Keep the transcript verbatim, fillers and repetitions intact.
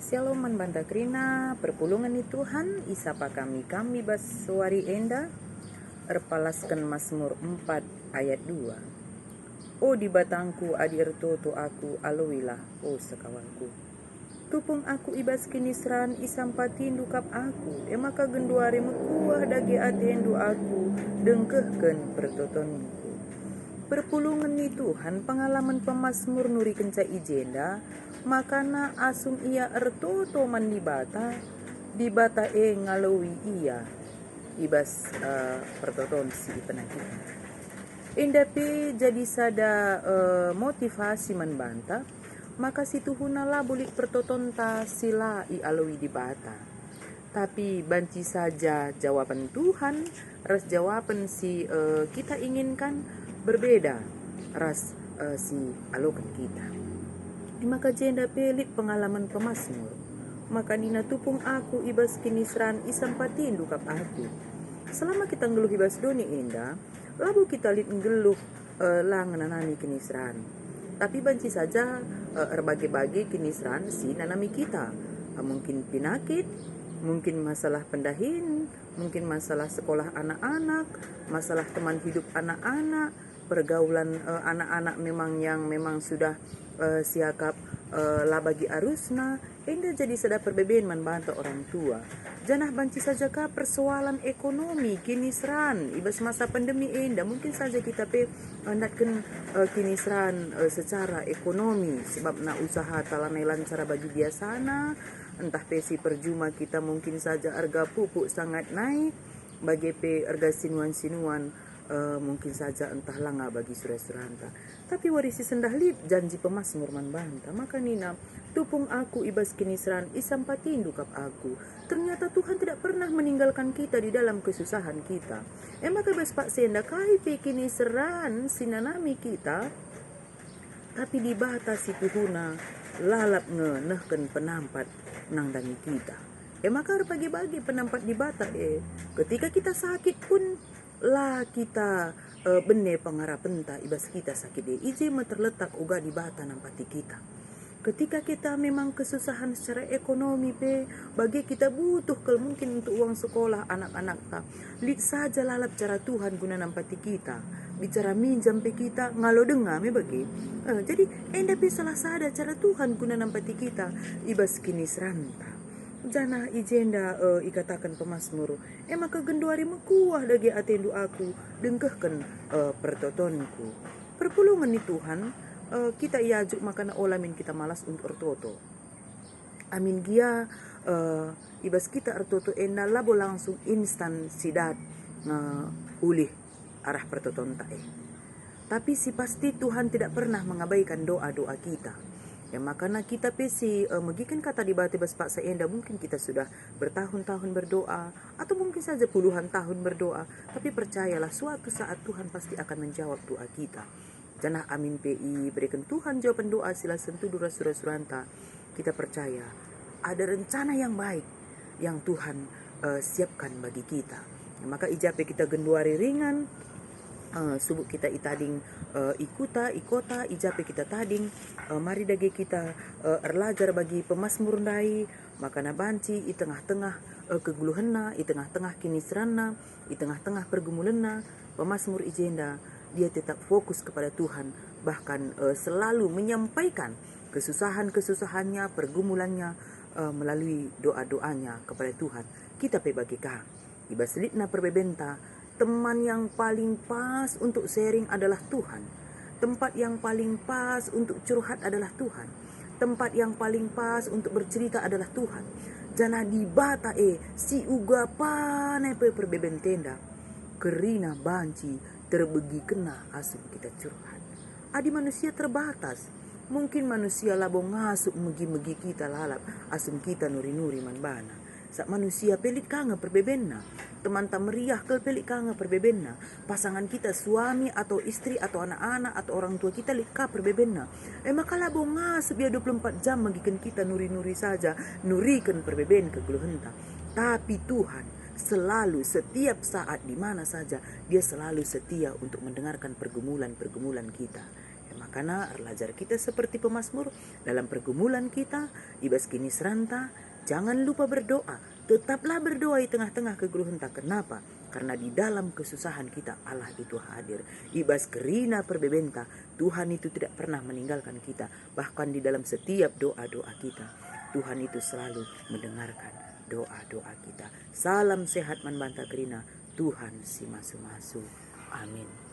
Shalom man banta kerina, perpulungen ni Tuhan, isapa kami kami bas wari enda, erpalasken Masmur empat ayat dua. O Dibatangku, adi ertoto aku, aloilah, o sekawarku. Tupung aku i bas kiniseran, isampatindu kap aku, e maka genduari mekuah dage atendu aku, dengkehken pertotonku. Perpulungen ni Tuhan, pengalamen pemasmur nurikenca i jenda, makana asum ia ertoto man Dibata, Dibata e ngaloi ia i bas, eh, pertoton si ipenakitna. Enda pe jadi sada, eh, motivasi man banta, maka situhuna labo lit pertotonta si la ialoi Dibata. Tapi banci saja jawapen Tuhan ras jawapen si, eh, kita inginkan berbeda ras, eh, si aloken kita. E maka jenda pe lit pengalamen pemasmur. Maka nina, "Tupung aku i bas kiniseran, isampatindu kap aku." Selama kita nggeluh i bas doni enda, labo kita lit nggeluh, eh, la ngenanami kiniseran. Tapi banci saja, eh, erbage-bage kiniseran si nanami kita. Eh, mungkin pinakit, mungkin masalah pendahin, mungkin masalah sekolah anak-anak, masalah teman hidup anak-anak, pergaulan, eh, anak-anak memang yang memang sudah, eh, siakap, eh, la bagi arusna, enda jadi sada perbeben man banta orang tua. Janah banci saja ka persoalan ekonomi, kiniseran, i bas masa pandemi enda, mungkin saja kita pe, eh, ndatken, eh, kiniseran, eh, secara ekonomi, sebabna usahata lanai lancar bagi biasana, ntah pe si perjuma kita mungkin saja erga pupuk sangat naik, bage pe erga sinuan-sinuan, eh, mungkin saja ntah langa bagi sura-suranta. Tapi wari si sendah lit janji pemasmur man banta, maka nina, "Tupung aku i bas kiniseran, isampatindu kap aku." Ternyata Tuhan tidak pernah meninggalkan kita di dalam kesusahan kita. E maka bas paksa enda kai pe kiniseran si nanami kita, tapi Dibata situhuna lalap nge nehken penampat nandangi kita. E maka erbage-bage penampat Dibata e. Ketika kita sakit pun la kita, eh, bene pengarapenta i bas kita sakit e. I je me terletak uga Dibata nampati kita. Ketika kita memang kesusahan secara ekonomi pe, bage kita butuh kal mungkin untuk uang sekolah anak-anakta, lit saja lalap cara Tuhan guna nampati kita. Bicara minjam pe kita ngalo denga me bage. Eh, jadi enda pe salah sada cara Tuhan guna nampati kita i bas kiniseranta. Janah i jenda, eh, ikataken pemasmur, "E maka genduari mekuah dage atendu aku, dengkehken, eh, pertotonku." Perpulungen ni Tuhan, eh, kita iajuk makana ola min kita malas untuk ertoto. Amin gia, eh, i bas kita ertoto enda labo langsung instan sidat, eh, ulih arah pertotonta e. Tapi si pasti Tuhan tidak pernah mengabaikan doa-doa kita. E makana kita pe si, eh, megiken kata Dibata bas paksa enda, mungkin kita sudah bertahun-tahun berdoa, atau mungkin saja puluhan tahun berdoa, tapi percayalah, suatu saat Tuhan pasti akan menjawab doa kita. Janah amin pe ibereken Tuhan jawaben doa si la sentudu ras sura-suranta, kita percaya ada rencana yang baik yang Tuhan, eh, siapkan bagi kita. Maka i ja pe kita genduari ringan, eh, subuk kita i tading, eh, i kuta, i kota, i ja pe kita tading, eh, mari dage kita, eh, erlajar bagi pemasmur ndai, makana banci i tengah-tengah, eh, kegeluhenna, i tengah-tengah kiniseranna, i tengah-tengah pergumulenna, pemasmur i jenda, dia tetap fokus kepada Tuhan, bahkan, eh, selalu menyampaikan kesusahan-kesusahannya, pergumulannya, eh, melalui doa-doanya kepada Tuhan. Kita pe bage ka. I bas litna perbebenta, teman yang paling pas untuk sharing adalah Tuhan. Tempat yang paling pas untuk curhat adalah Tuhan. Tempat yang paling pas untuk bercerita adalah Tuhan. Janah Dibata e si uga pane pe perbebenta enda, kerina banci terbegikenna asum kita curhat. Adi manusia terbatas, mungkin manusia labo ngasup megi-megi kita lalap asum kita nuri-nuri man bana. Sabap manusia pe lit ka nge perbebenna. Temanta meriah kal pe lit ka nge perbebenna. Pasangan kita, suami atau istri atau anak-anak atau orang tua kita lit ka perbebenna. E maka labo ngasup ia dua puluh empat jam megiken kita nuri-nuri saja, nuriken perbeben kegeluhenta. Tapi Tuhan selalu, setiap saat, di mana saja, Dia selalu setia untuk mendengarkan pergumulan-pergumulan kita. E maka Karena erlajar kita seperti pemasmur dalam pergumulan kita, i bas kiniseranta, jangan lupa berdoa. Tetaplah berdoa i tengah-tengah kegeluhenta. Kenapa? Karena di dalam kesusahan kita, Allah itu hadir. I bas kerina perbebenta, Tuhan itu tidak pernah meninggalkan kita. Bahkan di dalam setiap doa-doa kita, Tuhan itu selalu mendengarkan doa-doa kita. Salam sehat man banta kerina, Tuhan si masu-masu. Amin.